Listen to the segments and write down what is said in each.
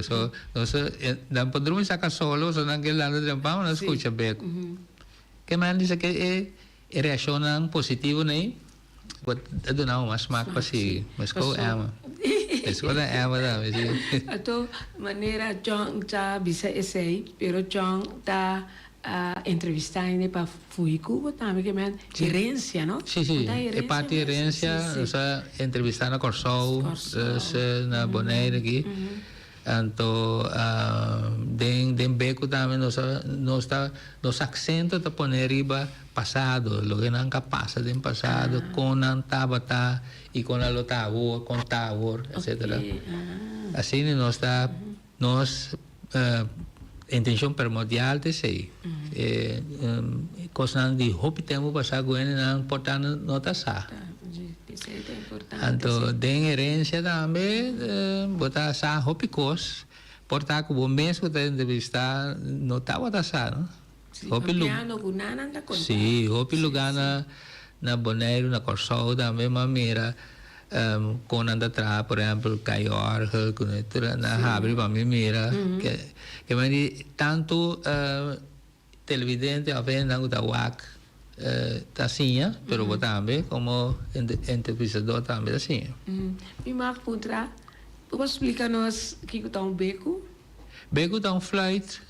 So nos nan por drumi saka solo so nan ke landa trempan nan skucha bek. Ke man bisa ke e e reakshonnan positivo nei bo ta duna bo mas smak pa sigui. Mesko Emma. Mesko ta Emma tambe si. Anto manera John ta bisa esei pero John ta a entrevista hende pa fugi Cuba tambe ke men herencia no? Si si e parti herencia nos a entrevista na Kòrsou na Bonaire aki anto den den Beku tambe nos a nos ta nos aksento ta pone riba pasado loke nan ka pasa den pasado kon nan tabata i kon nan lo ta awor kon ta awor etcetera asina nos ta. Nos intencion primordial ta esey. E cosnan di hopi tempo pasa cu hendenan por ta no ta sa. Anto den herencia tambe bo ta sa hopi cos por ta cu bo mes cu ta entrevista no tabata sa no. Hopi Si, hopi lugar na na Boneiru, na Kòrsou tambe m'a mira kon nan ta traha, por ehèmpel kai òrgel ku nan tur nan habri pa mi mira. Ke ke men di tantu televidente òf hendenan ku ta wak ta siña, pero bo tambe komo entrevistador tambe ta siña. Mi mag puntra, bo por splika nos kiko ta un beku? Beku ta un fluit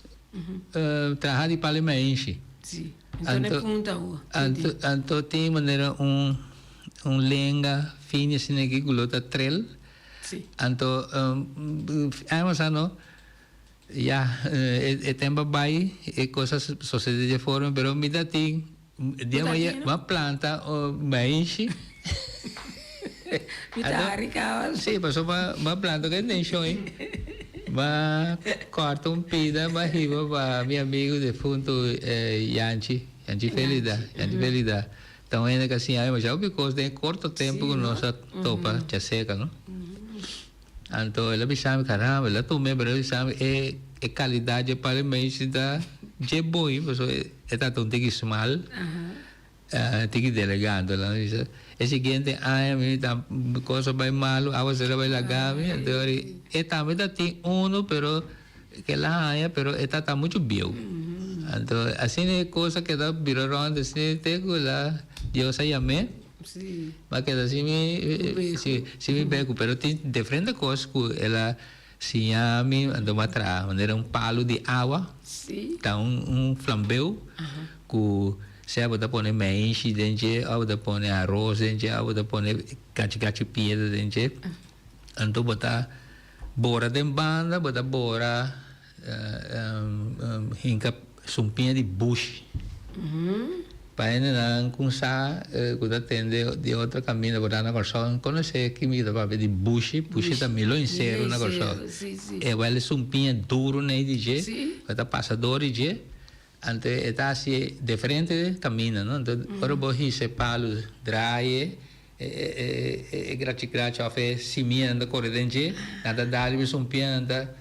Traha di palo maishi. Si. Anto ne punta awo. Anto anto tin manera un un lenga fini asina aki ku lo ta trel. Si. Anto amo sa no ya e tempo a bai e kos a sosede di e forma pero mi ta tin dia mi a planta maishi. Mi ta hari caba. Sí, pasobra mi a planta cu intencion ei. Mi a corta un pida, mi a hiba pa mi amigo defunto Yanchi, Yanchi Felida, Yanchi Felida. Ta un hende cu a siña mi masha hopi cos den e corto tempo cu nos a topa djaseca, no. Anto el a bisa mi, caramba, el a tuma pero el a bisa mi e e calidad dje palo maishi ta dje bon, pasobra e ta un tiki smal. Tiki delegando nan bisa e siguiente aña mi ta cosa bai malo awacero a bai laga mi anto e tambe ta tin uno pero kela haña pero e ta ta mucho bieu anto asina e cosa keda bira rond asina te cu la Dios a yam'e mi a keda sin mi sin mi becu pero tin diferente cos cu el a siña mi anto mi a traha manera un palo di awa ta un flambeu cu Sea bo ta pone meishi den dje of bo ta pone aros den dje of bo ta pone gachi gachi piedra den dje. Anto bo ta bora den banda, bo ta bora hinka sumpiña di bushi. Pa hendenan ku sa ku ta tende di otro kaminda por ta na Kòrsou nan konosé kimi ta papia di bushi. Bushi ta milo inseru na Kòrsou. E wèl e sumpiña duru nei di dje, bo ta pasa dor di dje. Anto e ta hasi diferente caminda, no? Anto ora bo hisa e palu draai e e grachi grachi of e simia nan ta core den dje, nan ta dal riba esun pia nan ta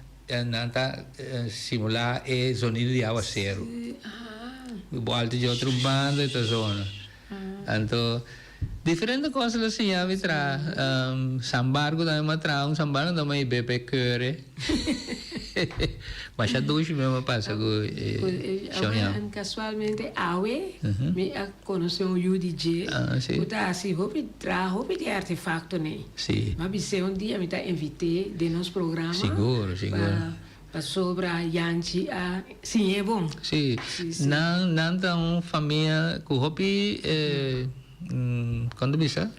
nan ta simula e zonido di awaceru. Bo alto dje otro banda e ta zona. Anto diferente cos lo siña mi traha. Sambarco tambe mi a traha un sambarco anto mi a hib'é pa e keure. Masha dushi mi a pasa cu e shon. Casualmente awe mi a conoce un yu di dje cu ta haci hopi traha hopi di artefacto nei. Mi a bis'é un dia mi ta invit'é den nos programa. Sigur, sigur. Pasobra Yanchi a siñ'é bon. Sí, nan nan ta un famia ku hopi kon ta bisa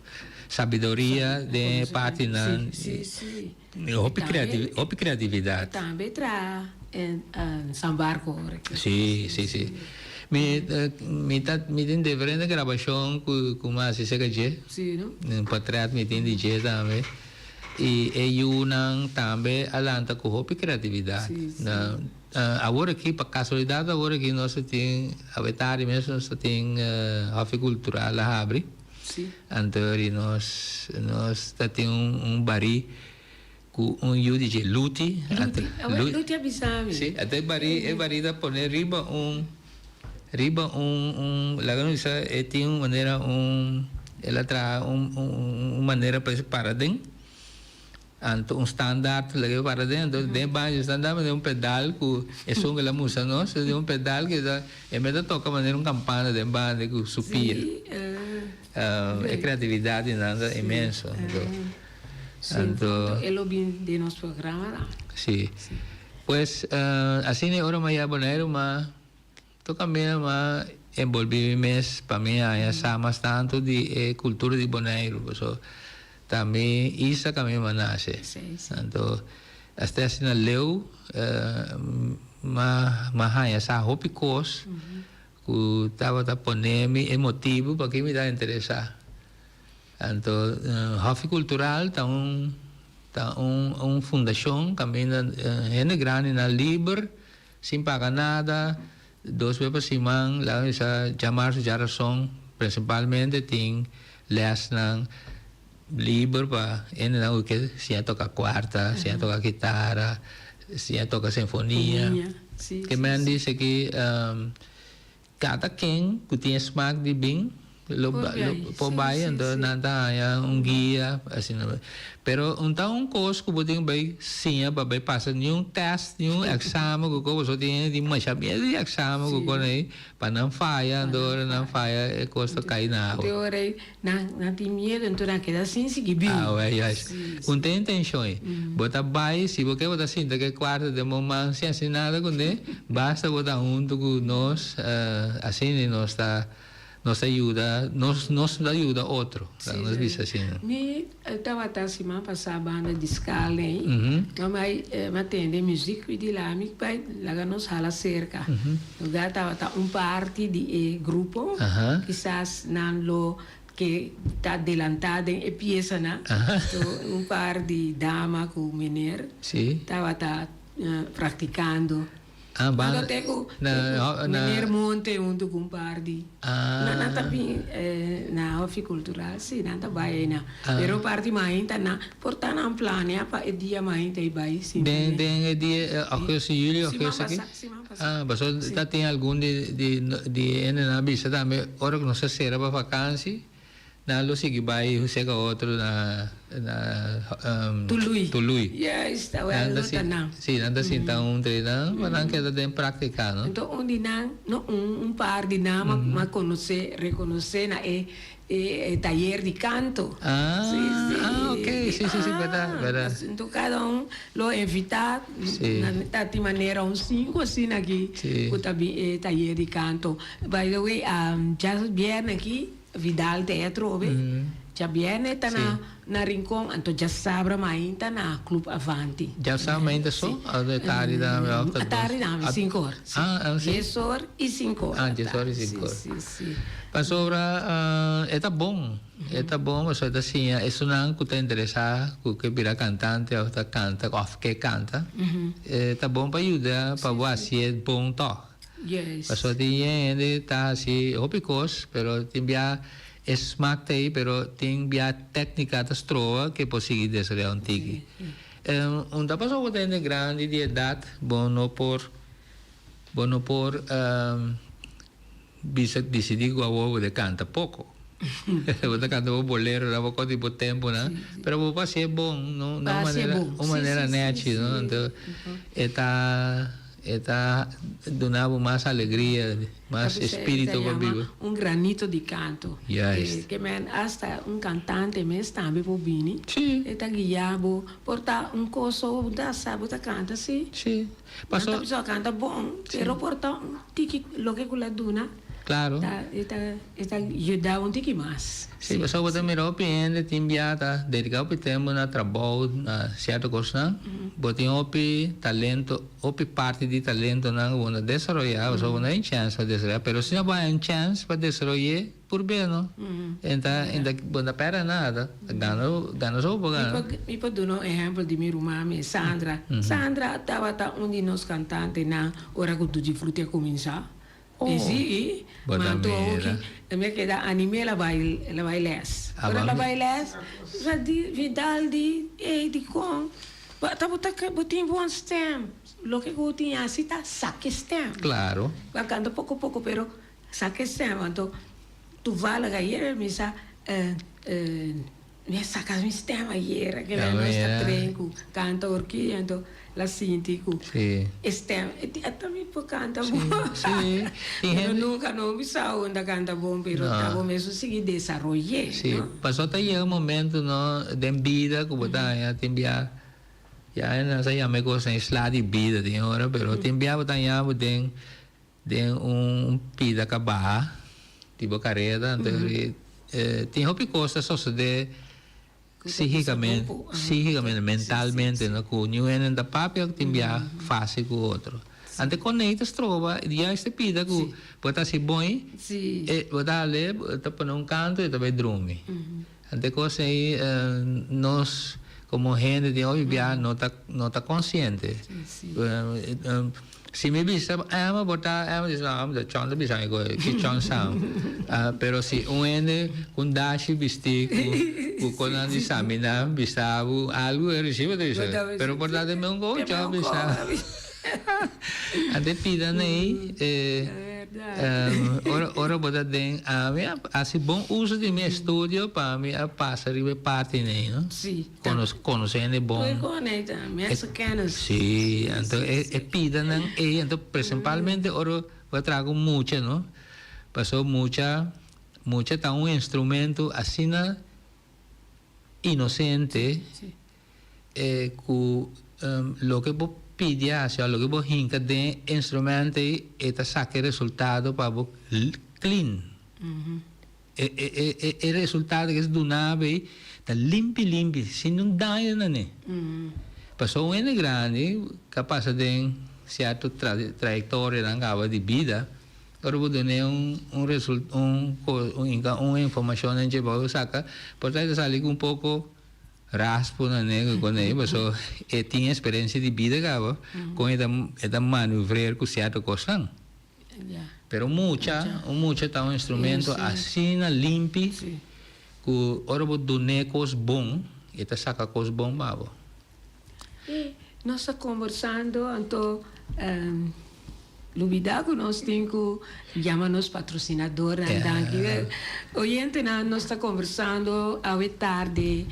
sabiduria den e partinan. Sí, sí. Hopi creativi hopi creatividat. Tambe traha en San Barco ora ki. Sí, sí, sí. Mi mi ta mi tin diferente grabashon ku ku mi a hasi serka dje. Sí, no? Un portret mi tin di dje tambe. I e yunan tambe a lanta ku hopi kreatividat. Awor aki, pa kasualidat awor aki nos a tin, awe tardi mes nos a tin Hòfi Kultural a habri. Anto ri nos nos ta tin un barí ku un yu di dje, Luti. Luti, Luti a bisa mi. Si, anto e barí e barí ta pone riba un riba un un laga nos bisa e tin un manera un el a traha un un manera pa e para den. Anto un standaard laga e para den, anto den baño di standaard mester un pedal ku esun ku el a mustra nos, tin un pedal ku ta e mester toka manera un kampana den banda ku su pia. E kreatividat di nan ta inmenso. Anto e lo bin den nos programa nan. Si. Pues asina e ora mi a yega Boneiru ma Tur kaminda m'a enbolbí mi mes pa mi haña sa mas tantu di e kultura di Boneiru, pasobra ta mi isla kaminda m'a nase. Anto asta asina leu m'a haña sa hopi kos ku tabata pone mi e motibu pa ki mi ta interesá. Anto Hòfi Kultural ta un ta un fundashon kaminda hende grandinan liber Sin paga nada, dos bes pa siman, laga bisa djamarsu djarason, principalmente tin lesnan liber pa hendenan ku ke siña toka kuarta, siña toka kitara, siña toka sinfonia. Ke men di esaki Kada ken ku tin e smak di bin lo por bai, anto nan ta haña un guia asina. Pero un ta un kos ku bo tin bai siña pa bai pasa niun tèst, niun èksamen ku ko, pasobra tin hende tin masha miedu di èksamen ku kon ei pa nan faya, anto ora nan faya e kos ta kai na awa. Te ora ei Nan nan tin miedu enton nan keda sin sigui bin. Ah wè juist. Un ta intencion ei. Bo ta bai, si bo ke bo ta sinta ke cuarto den bo man sin haci nada cune, basta bo ta hunto cu nos, asina nos ta nos ta yuda, nos nos ta yuda otro, laga nos bisa asina. Mi tabata siman pasa banda di skal ei, no mai mi a tende muziek di la mi bai laga nos hala cerca. Lugar tabata un parti di e grupo, kisas nan lo ke ta delantá den e piesanan. So un par di dama ku meneer tabata praktikando. Nan ta te ku meneer Monte huntu ku un par di. Nan ta bin na Hofi Kultural, si, nan ta bai einan. Pero parti mainta nan por ta nan planea pa e dia mainta ei bai sinti. Den e dia augustus, julio, augustus aki? Ah, pasobra ta tin algun di di di hendenan a bisa tambe ora ku nos a sera pa vakansi nan lo sigui bai un seka otro na na Tului. Tului. Juist, awel lo ta nan. Si, nan ta sinta un entre nan pa nan keda den praktika, no? Enton un di nan, no un, un par di nan m'a konosé, rekonosé na e E tayer di canto. Ah, sí, sí. Ah, ok. Sí, sí, sí, verdad, verdad. Entonces cada un lo invita sí. Na ta manera un cinco asina aki sí. Ku ta bin e tayer di canto. By the way, djabièrnè aki Vidal ta e atrobe. Djabièrnè ta na na Rincon, anto djasabra mainta na Club Avanti. Djasabra mainta so? Of e tardi tambe? Of ta dos? Atardi tambe, cinco or. Ah, ah, si? Dies or y cinco or. Ah, dies or y cinco or. Si, si, si. Pasobra e ta bon, e ta bon pasobra e ta siña esunnan ku ta interesá ku ke bira kantante òf ta kanta òf ke kanta, e ta bon pa yuda pa bo hasié bon tòg. Pasobra tin hende ta hasi hopi kos pero tin bia e smak ta ei pero tin bia tèknika ta stroba ke por sigui desaroyá un tiki. Un ta pasobra bo ta hende grandi di edat bo no por bo no por. Bisa disidí ku awor bo ta kanta poko. Bo ta kanta bo bolero nan bo kònta di bo tempunan, pero bo por hasié bon no na un manera un manera nèchi no. Anto e ta e ta duna bo mas alegria, mas espíritu pa biba. Un granito di kanto. Juist. Ke men asta un kantante mes tambe por bini. E ta guia bo por ta un kos so bo ta sa bo ta kanta si. Paso. Nan ta bisa canta bon, pero por ta un tiki loke cu la duna. Claro. Ta e ta e ta yuda un tiki mas. Si, pasobra bo ta mira hopi hende tin bia ta dedica hopi tempo na trabou, na cierto cosnan. Bo tin hopi talento, hopi parti di talentonan cu bo no desaroya, pasobra bo no tin chance pa desaroya. Pero si no bo haña un chance pa desaroy'e, Purbe no. En ta en ta bo no ta pèrdè nada. Ta gana gana so bo gana. Mi por duna un ehèmpel di mi ruman mi, Sandra. Sandra tabata un di nos kantantenan ora ku Tutti Frutti a kuminsá. E si, Bo ma ta anto mira. oki mi a keda anim'é el a bai el a bai lès. Ora el a bai lès, Vidal di, ey dikon bo ta bo ta bo tin bon stèm. Loke ku bo tin hasi ta saka e stèm. Klaro. Bo a kanta poko poko pero Sa ke sèm anto toevallig ayer mi sa. Mi a saka mi stem ayera ke nan nos ta train ku kanta orkidia anto la sinti ku e stem e di ata mi por kanta bon. Pero nunka no bisa unda kanta bon pero ta bo mes un sigui desaroy'é. Si, pasobra ta yega un momento no den bida ku bo ta haña tin bia ya nan sa yama e kos nan e sla di bida tin ora pero tin bia bo ta haña bo den Den un pida ka baha di bo kareda anto tin hopi kos ta sosode psíkikamente, psíkikamente, mentalmente no ku niun hende no ta papia tin bia fásil ku otro. Anto kon ei ta stroba juist e pida ku bo ta hasi bon e bo ta hale bo ta pone un kanto e ta bai drumi. Anto e kos ei nos komo hende tin hopi bia no ta no ta konsiente. Si mi bisa Emma bo ta Emma dice no mi ta chon ta bisa mi ku ki chon san pero si un hende ku un dashi bisti ku ku konan di samina bisa bo algu e ricibo ta bisa pero por ta den un kou chon bisa anto e pida nei ora ora bo ta den ami a hasi bon uso di mi estudio pa mi a pasa riba e parti nei no. Konosé hende bon. Sí, anto e pidanan ei, anto prinsipalmente ora bo a traha ku mucha, no? Pasobra mucha, mucha ta un instrumento asina inosente ku loke bo pidi hasi òf loke bo hinka den e instrumento ei, e ta saka e resultado pa bo clean. E resultado ku es duna bo ei ta limpi limpi sin un daño na ne. Pasobra un hende grandi ku a pasa den sierto trayektorianan kaba di bida, ora bo dun'é un un un informashon den dje bo saka por ta e ta sali ku un poko raspo na ne ku ne pasobra e tin eksperensia di bida kaba kon e ta manuvrer ku sierto kosnan. Pero mucha, un mucha ta un instrumento asina limpi ku ora bo dun'é kos bon, e ta saka kos bon pa bo. E nos ta kombersando anto lubida ku nos tin ku yama nos patrosinadornan danki. Oyentenan nos ta kombersando awe tarde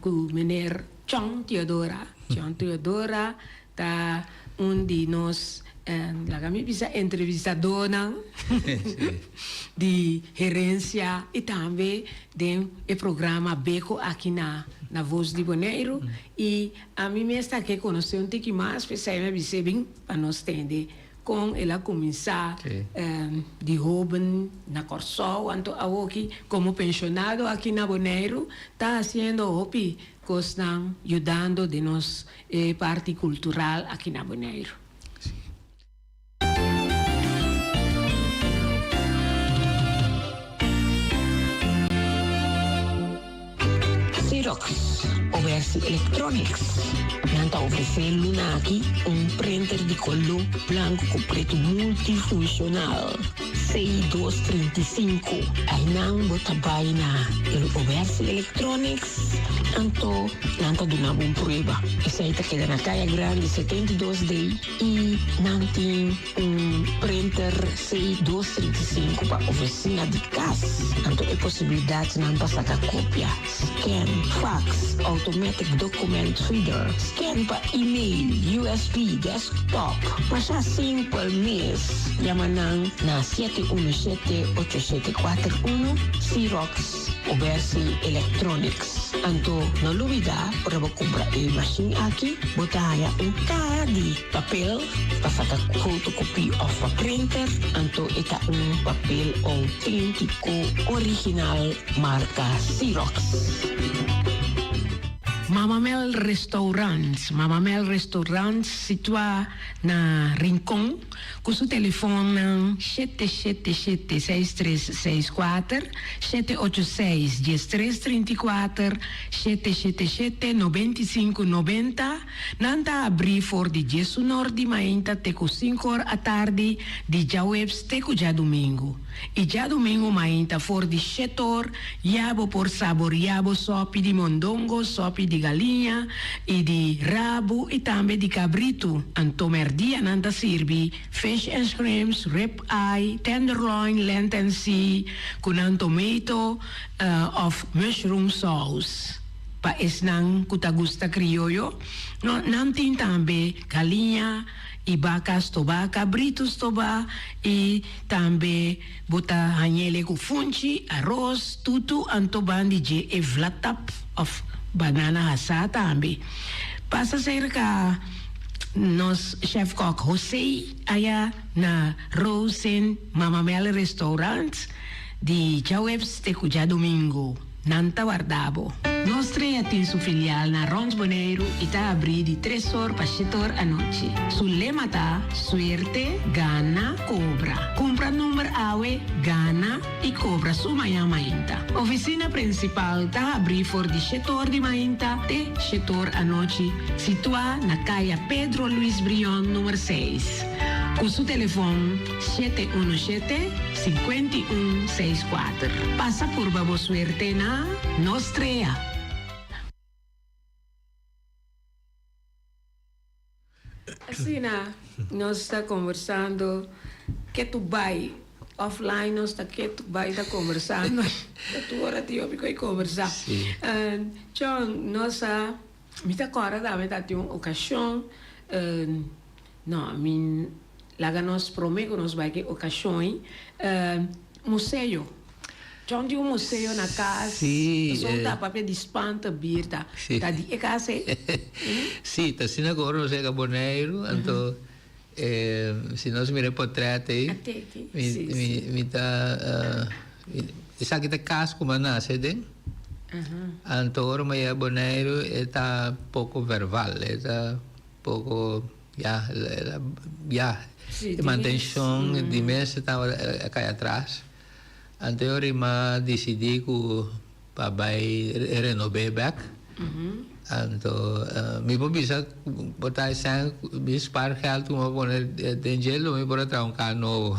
ku meneer Chon Teodora. Chon Teodora Ta un di nos, laga mi bisa entrevistadornan di herencia y tambe den e programa Beko aki na na Voz di Boneiru y ami mes ta ke conoce un tiki mas p'esei mi a bis'é bin pa nos tende con el a cuminsa di hoben na Corsou anto awoki como pensionado aki na Boneiru ta haciendo hopi Kosnan yudando den nos e parti kultural aki na Boneiru. Xerox, Obersi Electronics, nan ta ofresé luna aki un printer di koló blanku ku pretu multifunshonal. C235. Einan bo ta bai na El Obersi Electronics, anto nan ta duna bo un prueba. Esei ta keda na Kaya Grandi 72 D i nan tin un printer C235 pa ofisina di kas. Anto e posibilidatnan pa saka kopia, scan, fax, automatic document reader, scan pa email, USB, desktop. Masha simpel mes. Yama nan na siete uno shete ocho shete kuater uno, Xerox Obersi Electronics. Anto no lubida ora bo kumpra e mashin aki bo ta haña un kaha di papel pa saka fotokopie òf pa printer, anto e ta un papel outéntiko original marka Xerox. Mama Mel Restaurant, Mama Mel Restaurant situá na Rincon ku su telefonnan shete shete shete seis tres seis kuater, shete ocho seis diestres trinta i kuater, shete shete shete nobenta i sinku nobenta. Nan ta abrí for di diesunor di mainta te ku sinku or atardi di djaweps te ku djadumingu. I djadumingu mainta for di shetor ya bo por saboria bo sòpi di mondongo, sòpi di galiña i di rabu i tambe di kabritu. Anto mèrdia nan ta sirbi fish and shrimps, rib eye, tenderloin, land and sea ku nan tomato òf mushroom sauce. Pa esnan ku ta gusta krioyo, nan tin tambe galiña i baka stobá, kabritu stobá i tambe bo ta hañ'ele ku funchi, aros, tutu anto ban di dje e vlatap òf banana hasá tambe. Pasa serka nos chèfkòk José aya na Rosen Mama Mel Restaurant di djaweps te ku djadumingu. Nan ta warda bo. Nos Trea tin su filial na Rond Boneiru i ta abrí di tres or pa shete or anochi. Su lema ta, Suerte, gana, kobra. Kumpra number awe, gana i kobra su mañan mainta. Ofisina prinsipal ta habrí for di shete or di mainta te shete or anochi, situá na Kaya Pedro Luis Brion number seis. Ku su telefon 717 51 64. Pasa purba bo suerte na Nos Trea. Asina nos ta conversando ke tu bay offline nos ta ke tu bay ta conversando ta tur ora tin hopi koe conversa. Chon nos a mi ta corda tambe ta tin un ocasion no mi laga nos prome cu nos bay ke ocasion ey museo. John tin un museo na cas. Sí. Pasobra ta papia di spanta bier ta. Sí. Ta di e cas ei. Sí, ta asina cu ora nos yega Boneiru, anto si nos mira e potret ei, mi mi mi ta esaki ta e cas cu mi a nace den. Anto ora mi a yega Boneiru e ta poco verbal, e ta poco ya, ya, e mantencion di mes tabata a cay atras. Anto ora mi a disidí ku pa bai renob'é bèk. Anto mi por bisa por ta esei mi spar gèld ku mi a pone den dje lo mi por a traha un kar nobo.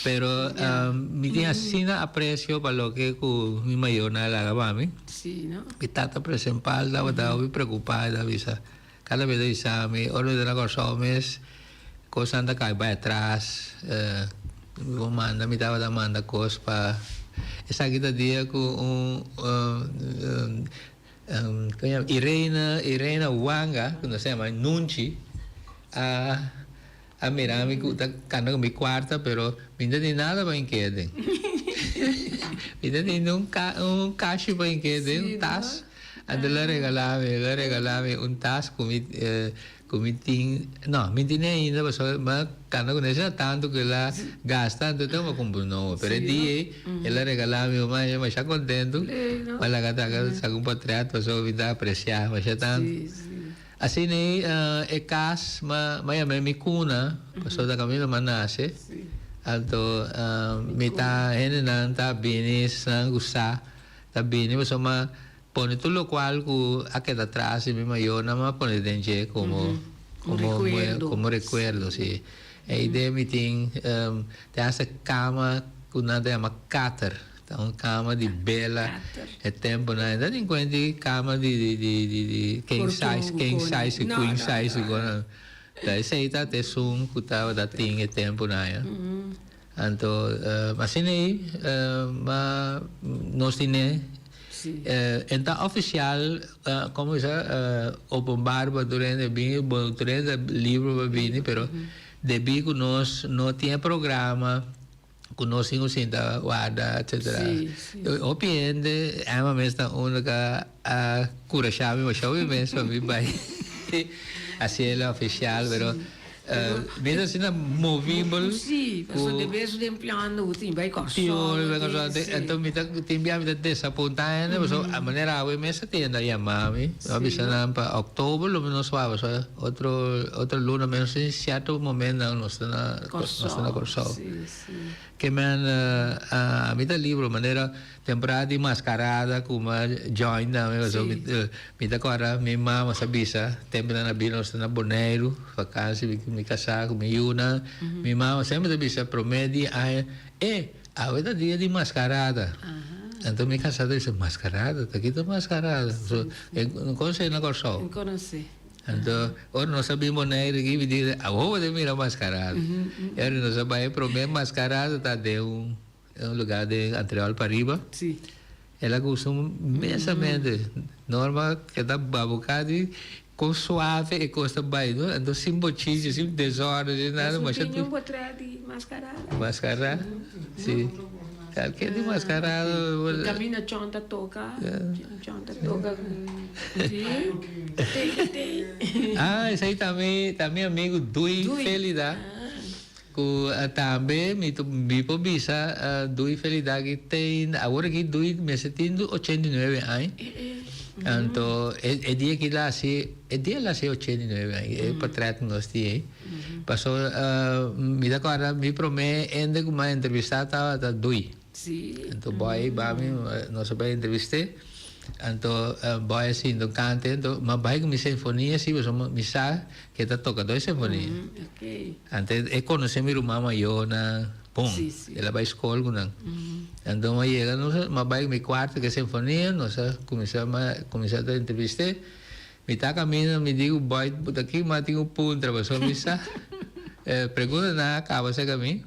Pero mi tin asina apresio pa loke ku mi mayornan a laga pa mi. Mi tata presempal tabata hopi preokupá, e ta bisa kada bes ta bisa mi ora mi ta na Kòrsou mes. Kosnan ta kai bai atras, mi por manda, mi tabata manda kos pa esaki ta dia ku un komo yama Irene, Irene Wanga ku nos ta yama Nunchi a a mira mi ku ta kanda ku mi kuarta pero mi no tin nada pa hink'é aden mi no tin un un kashi pa hink'é aden un tas anto el a regala mi el a regala mi un tas ku mi Ku mi tin, no, mi tene ainda pasobra mi a kanda ku nesha tantu ku el a gasta anto te mi a kumpra un nobo. Pero e dia ei el a regalá mi un masha masha kontentu pa laga ta saka un potret pasobra mi ta apresiá masha tantu. Asina ei e kas mi a yam'é mi kuna pasobra ta kaminda mi a nase anto mi ta hendenan ta bini esnan ku sa ta bini pasobra mi a Pone tur locual cu a keda tras di mi mayornan mi a pone den dje como como como recuerdo si. E idea mi tin te hasta cama cu nan ta yama kater ta un cama di bela e temponan e ta tin cuenta di cama di di di di king size king size y queen size y cosnan ta esey ta esun cu tabata tin e temponan ya. Anto asina ei ma nos tine en ta oficial como bisa openbaar pa tur hende bini bo tur hende ta libre pa bini pero debi cu nos no tin e programa cu nos tin cu sinta warda etcetera hopi hende Emma mes ta uno cu a curasha mi masha hopi mes pa mi bay haciel oficial pero. Mi ta asina movibel. Sí, pasobra de bes den piano bo tin bai Kòrsou. Bai Kòrsou. Anto mi ta tin bia mi ta desapuntá hende pasobra a manera awe mes a tienda yama mi. Mi a bisa nan pa òktober lo mi no suave pasobra otro otro luna menos tin sierto momentonan nos ta na nos ta na Kòrsou. Ke men ami ta libro manera. Temporada di mascarada cu m'a join tambe pasobra mi ta corda mi mama sa bisa tempo nan a bini nos ta na Boneiru vakantie mi mi casa cu mi yunan mi mama semper ta bisa prome di aña e awe ta dia di mascarada anto mi casa ta bisa mascarada ta kita mascarada so e no conoce na Corsou anto ora nos a bin Boneiru aki mi di awo bo ta mira mascarada e ora nos a bay e prome mascarada ta den un E un lugar den Antreol pariba. Sí. El a gusta inmensamente. Norma keda babuká di kon suave e kos ta bai, no? Anto sin bochinche, sin desorden, sin nada. Masha tin un potrèt di maskarada. Maskará? Sí. Kalke di maskarada. Kaminda Chon ta toka. Chon ta toka. Sí. Tei, tei. Ah, esei ta mi, ta mi amigu Dui Felida. Ku tambe mi mi por bisa Dui Felida aki tin awor aki Dui mester tin 89 aña. Anto e dia ki el a hasi e dia el a hasi 89 aña e portret ku nos tin ei. Pasobra mi ta kòrda mi promé hende ku mi a entrevistá tabata Dui. Anto boy ba mi nos a bai entrevist'é. Anto boy a sinta un kante anto mi a bai ku mi sinfonia si pasobra mi sa Ke ta toca dos sinfonia. Anto e conoce mi ruman mayornan, pum, el a bay scol cu nan. Anto mi a yega, mi a bay mi cuarto cu e sinfonia, nos a cuminsa, mi a cuminsa ta entreviste. Mi ta camina, mi di cu boy bo ta aki, mi a tin un puntra pasobra mi sa preguntanan a caba cerca mi.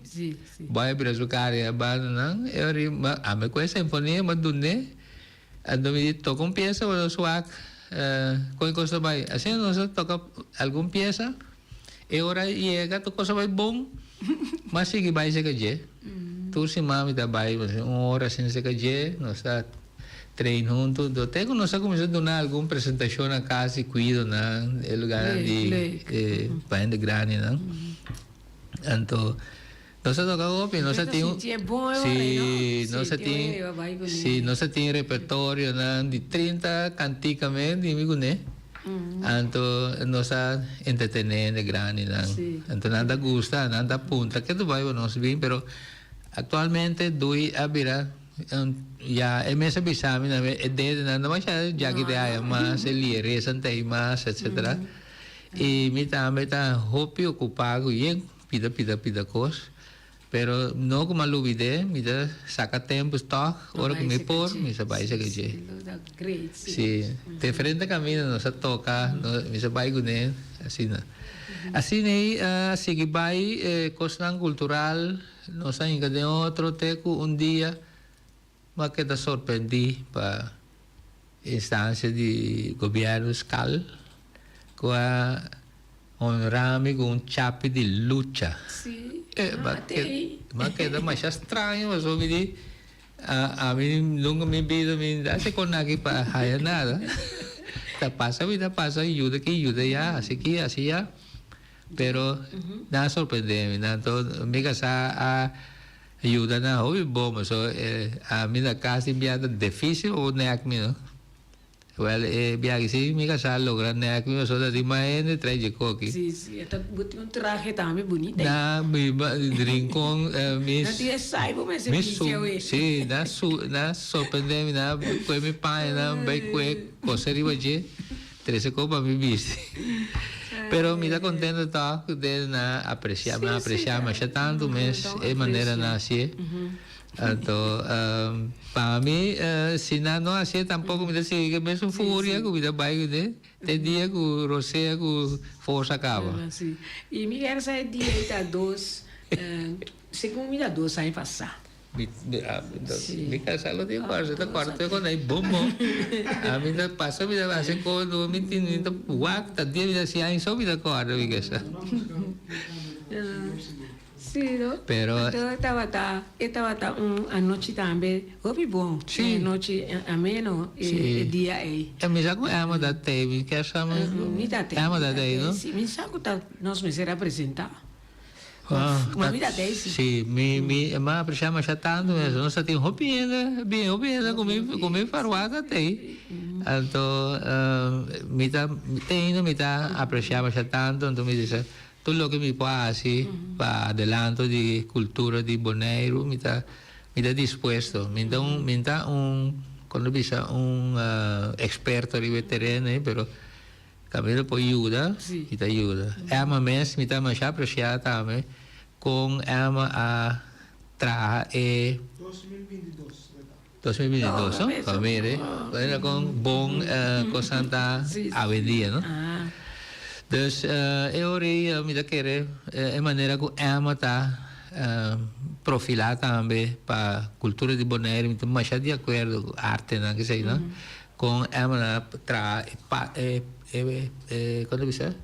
Boy a bira su cara y a banda nan, e ora ami cu e sinfonia mi a dun'e. Anto mi di, Toka un piesa bo nos wak kon e kos ta bai. Asina nos a toka algun piesa, e ora a yega tur kos a bai bon, mi a sigui bai seka dje. Tur siman mi ta bai un ora asina seka dje, nos ta train huntu. Anto te ku nos a kuminsá duna algun presentashon na kas di kuidonan, e lugarnan di pa hende grandinan. Anto. Nos a toca hopi, nos a tin un, si, nos a tin, si, nos a tin repertorionan di 30 cantica men di mi cune. Anto nos a entretene hende grandinan. Anto nan ta gusta, nan ta puntra ke ta bai pa nos bin, pero actualmente Dui a bira ya e mes a bisa mi tambe e dedenan no masha djaki te haya mas, e lieresan ta ei mas, etcetera. Y mi tambe ta hopi ocupa cu yen. Pida pida pida kos, pero no ku mi a lubid'é, mi ta saka tempu tòg ora ku mi por, mi sa bai saka dje. Sí, diferente kaminda nos a toka, mi sa bai kuné, asina. Asina ei a sigui bai e kosnan kultural, nos a hinka den otro te ku un dia mi a keda sorprendí pa instansia di gobièrnu skal ku a Honra mi ku un chapi di lucha. Sí, Eh, ah, ma te ke, ei. ma keda masha straño pasobra mi di, a, ami nunca mi bida mi no haci con aki pa haya nada. Ta pasa mi ta pasa yuda aki yuda ya, haci aki haci ya. Pero nan a sorprende mi, nan to mi casá a yuda nan hopi bon pasobra ami na cas tin bia ta dificil pa bo nek mi no. Wel e biaha si mi casá logra nek mi pasobra ta tin mas hende trae dje koki. Si, si, e ta bo tin un trahe tambe bunita ei. Na mi rincon mi. Na tin e sai bo mester mi bisti awe. Si, na su na sorprende mi na kue mi paña nan bai kue cosa riba dje trese koe pa mi bisti. Pero mi ta contento tog ku den na aprecia mi a aprecia masha tantu mes e manera nan hacié. Anto pa mi si nan no hacié tampoco mi ta sigui cu e mesun furia cu mi ta bay cune te dia cu rosea cu forsa caba. Si. Y mi kier sa e dia ei ta dos, segun mi ta dos aña pasa. Mi mi casa lo tin cuarto, ta cuarto e con ei bom bom. Ami ta pasa mi ta haci codo mi tin mi ta wak ta dia mi ta haci aña so mi ta corda mi casa. Sí, no? Pero. Anto e tabata, e tabata un anochi tambe hopi bon. Sí. Un anochi ameno e, Sí. e dia ei. E mi sa ku Emma ta tei, mi kier sa mi. Mi ta tei. Emma ta tei, no? Sí, mi sa ku ta nos mester a presentá. Ah, Ma mi ta tei, sí. Sí, mi, mi, mi a apresiá masha tantu mes. Nos ta tin hopi hende, bien hopi hende ku mi, ku mi farwa ta tei. Anto, mi ta, teindo mi ta apresiá masha tantu, anto mi bisa. Tur loke mi por hasi pa adelanto di kultura di Boneiru mi ta. Mi ta dispuesto. Mi ta un, mi ta un, kon ta bisa, un eksperto riba e tereno ei, pero kaminda por yuda, mi ta yuda. Emma mes, mi ta masha apresiá tambe kon Emma a traha e. 2022, berdad. 2022, no? Pa mira, manera kon bon kosnan ta awendia, no? Dus e ora ei mi ta kere e manera ku Emma ta profilá tambe pa kultura di Bonaire, mi ta masha di akuerdo ku artenan kesei, no? Kon Emma a traha e e kon ta bisa?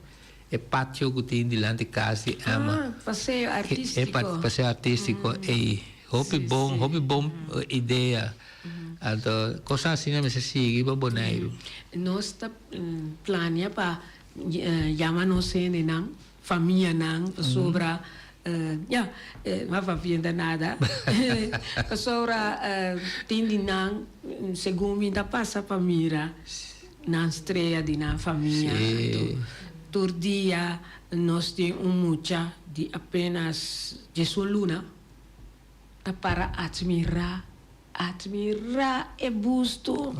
E patio ku tin dilanti kas di Emma. Ah, paseo artístiko. E paseo artístiko ei. Hopi bon, hopi bon idea. Anto kos asina mester sigui pa Boneiru. Nos ta plania pa yama nos hendenan, famianan, pasobra ya, no a papia nada, pasobra tin di nan segun mi ta pasa pa mira nan strea di nan famia. Anto tur dia nos tin un mucha di apenas diesun luna. Ta para admirá, admirá e busto.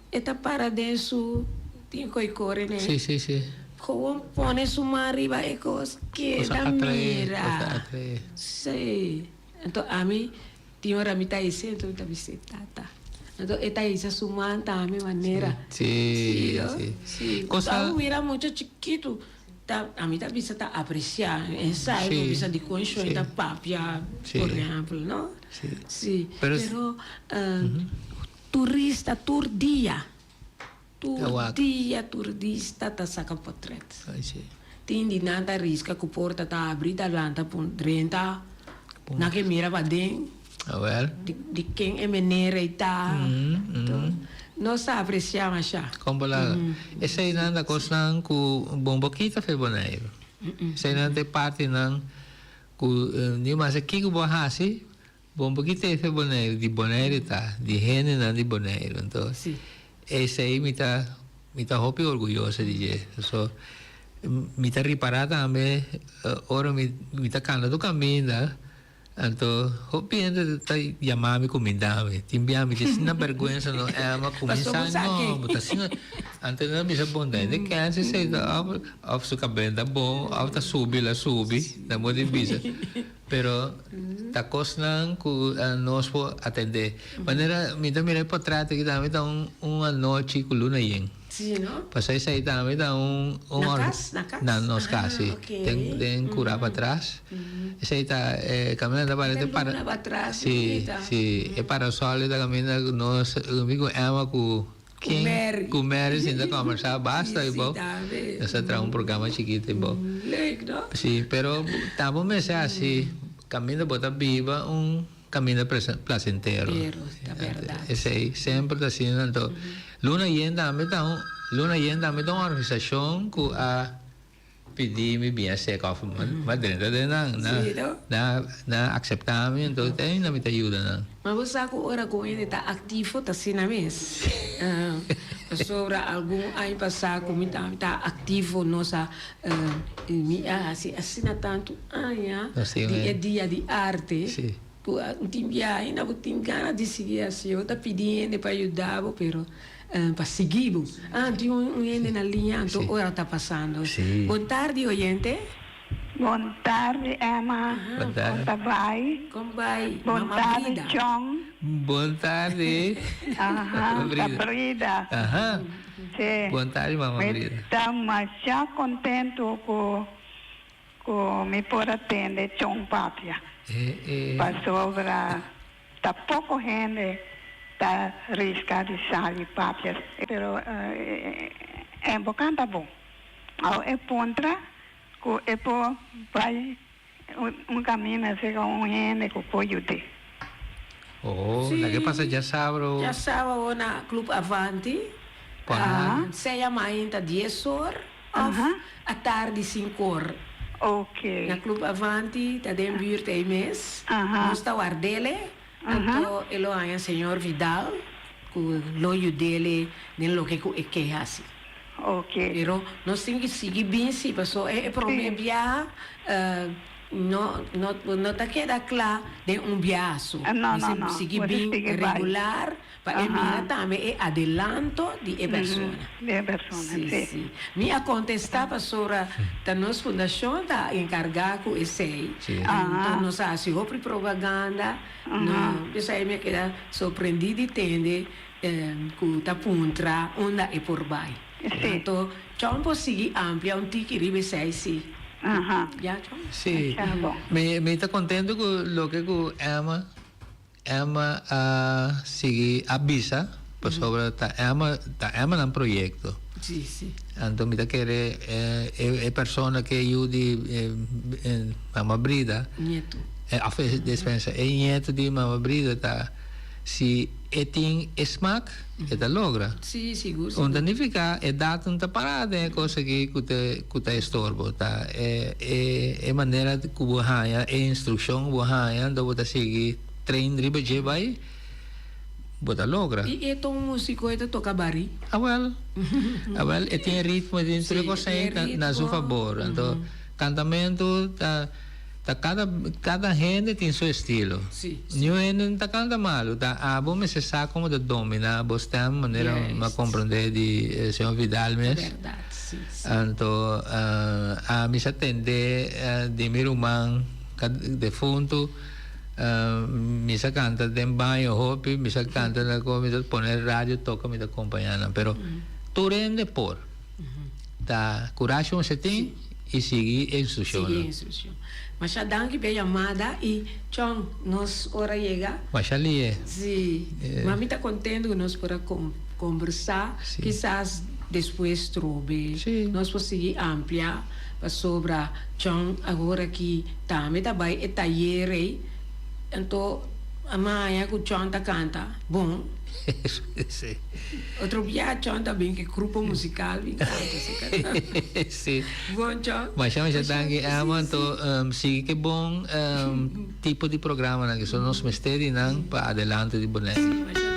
E ta para den su, tin koe kore ne. Sí, sí, sí. Gewoon pone su man riba e kos, keda mira. Kos ta atraé. Sí. Anto ami, tin ora mi ta hisa, anto mi ta bisa e tata. Anto e ta hisa su man tambe manera. Sí, sí. Sí. Cosa. Mira mucha chikitu. Ta ami ta bisa ta aprecia esai bo bisa dikon shon ta papia por ehempel no si pero turista tur dia tur dia turista ta saka potret tin di nan ta riska ku porta ta abri ta lanta pun drenta nan ke mira paden di ken e meneer ei ta nos ta aprecia masha. Kon bo laga? Eseinan ta kosnan ku bon bo kita fe Boneiru. Eseinan ta e partinan ku ni mas kiko bo a hasi, bon bo kita fe Boneiru, di Boneiru ta, di hendenan di Boneiru. Anto esei mi ta mi ta hopi orguyoso di dje. So mi ta ripará tambe ora mi mi ta kanta tur kaminda. Anto hopi hende ta yama mi kuminda mi. Tin bia mi ta asina bergwensa no Emma kuminsa no bo ta asina anto nan a bisa bon ta hende kense esei ta of of su kabel ta bon of ta subi la subi nan bo tin bisa pero ta kosnan ku nos por atende manera mi ta mira e potret aki tambe ta un un anochi ku luna yen. Sí, no? Pasobra esei tambe ta un un Na kas? Na kas? Na nos kas, Ah, si. ok. Den den kurá patras. Esei ta e kaminda ta parete E para luna patras, Si, bunita. si. E parasol ta kaminda ku nos mi ku Emma ku Ku ken? Mary. Ku Mary sinta kòmbersá basta Si, i si, bo. tambe. Nos a traha un programa chikito i bo. Leuk, no? Si, pero tambe mester hasi kaminda bo ta biba un Caminda placentero. Pero, ta berdad. Esey semper ta asina. Anto, Luna Yen tambe ta un, Luna Yen tambe ta un organisacion cu a pidi mi bien seca of ma drenta den nan. Sí, no? Nan, nan a acepta mi, anto te ainda mi ta yuda nan. Ma bo sa cu ora cu hende ta activo ta asina mes. Pasobra algun aña pasa cu mi tambe ta activo nos a Mi a hasi asina tantu aña di e dia di arte ku un tin biaha ainda bo tin gana di sigui hasi. Bo ta pidi hende pa yuda bo pero pa sigui bo. Ah tin un hende na liña anto ora ta pasando. Bon tardi oyente. Bon tardi Emma. Bon tardi. Kon ta bai? Kon bai Bon mama tardi Brida. Chong. Bon tardi. Aha, ta Brida. Aha. Sí. Bon tardi mama Mi Brida. ta masha contento cu cu mi por a tende Chon papia. E e. Pasobra ta poco hende ta risca di sali papia. Pero e bo canta bon. Awo e puntra cu e por bay un camina cerca un hende cu por yud'é. Oh, la ke pasa djasabra o? Djasabra o na Club Avanti. Cuando? Sea mainta dies or of atardi sinku or. Ok. Na Club Avanti ta den buurt ei mes. Nos ta ward'ele. Anto e lo haña señor Vidal cu lo yud'ele den loke cu e ke haci. Ok. Pero nos tin cu sigui binci paso e prome biaha. No, no, no ta keda kla den un biaso. No, no, no. Sigui Bo ta bin sigui bai. regular pa e mira tambe e adelanto di e persona. Di e persona, Sí, sí. sí. Mi a kontestá pasobra ta nos fundashon ta enkargá ku esei. Sí. Anto nos a hasi hopi propaganda. No, p'esei mi a keda sorprendí di tende ku ta puntra unda e por bai. Sí. Anto Chon por sigui amplia un tiki riba esei sí. Ya Chon? Sí. Masha bon. Mi mi ta contento cu loke cu Emma Emma a sigui a bisa pasobra ta Emma ta Emma nan proyecto. Sí, sí. Anto mi ta kere e e persona ke yu di Mama Brida. Nieto. Of despensa e nieto di Mama Brida ta si e tin e smak e ta logra. Sí, sigur, sigur. Un ta nifiká e datum ta pará den e kos aki ku ta ku ta estorbo. Ta e e e manera ku bo haña e instrukshon ku bo haña anto bo ta sigui train riba dje bai bo ta logra. I e ta un músiko e ta toka barí. Awèl, awèl e tin e ritmo e tin tur e kos ei ta na su fabor. Anto kantamentu ta. Ta cada cada hende tin su estilo. Sí, sí. Niun hende no ta canta malo, ta abo mester sa como ta domina bo stem manera mi a comprende di señor Vidal mes. Berdad, sí, sí. Anto ami sa tende di mi ruman defunto mi sa canta den baño hopi, mi sa canta na mi ta pone radio toca mi ta acompaña nan, pero tur hende por. Ta curashi mester tin. I sigui e instrukshonnan. Sigui e instrukshon. Masha danki p'e yamada i Chon, nos ora yega. Masha lie. Si. Mami ta kontento ku nos por a kombersá. Kisas despues trobe nos por sigui amplia pasobra Chon awor aki tambe ta bai e tayer ei. Anto a maña ku Chon ta kanta bon. Sí. Otro bia Chon ta bin ku e grupo musikal bin kanta su kanta. Sí. Bon Chon. Masha masha danki Emma. Anto sigui ke bon tipo di programanan ke so nos mester di nan pa adelante di Bonaire. Sí, masha.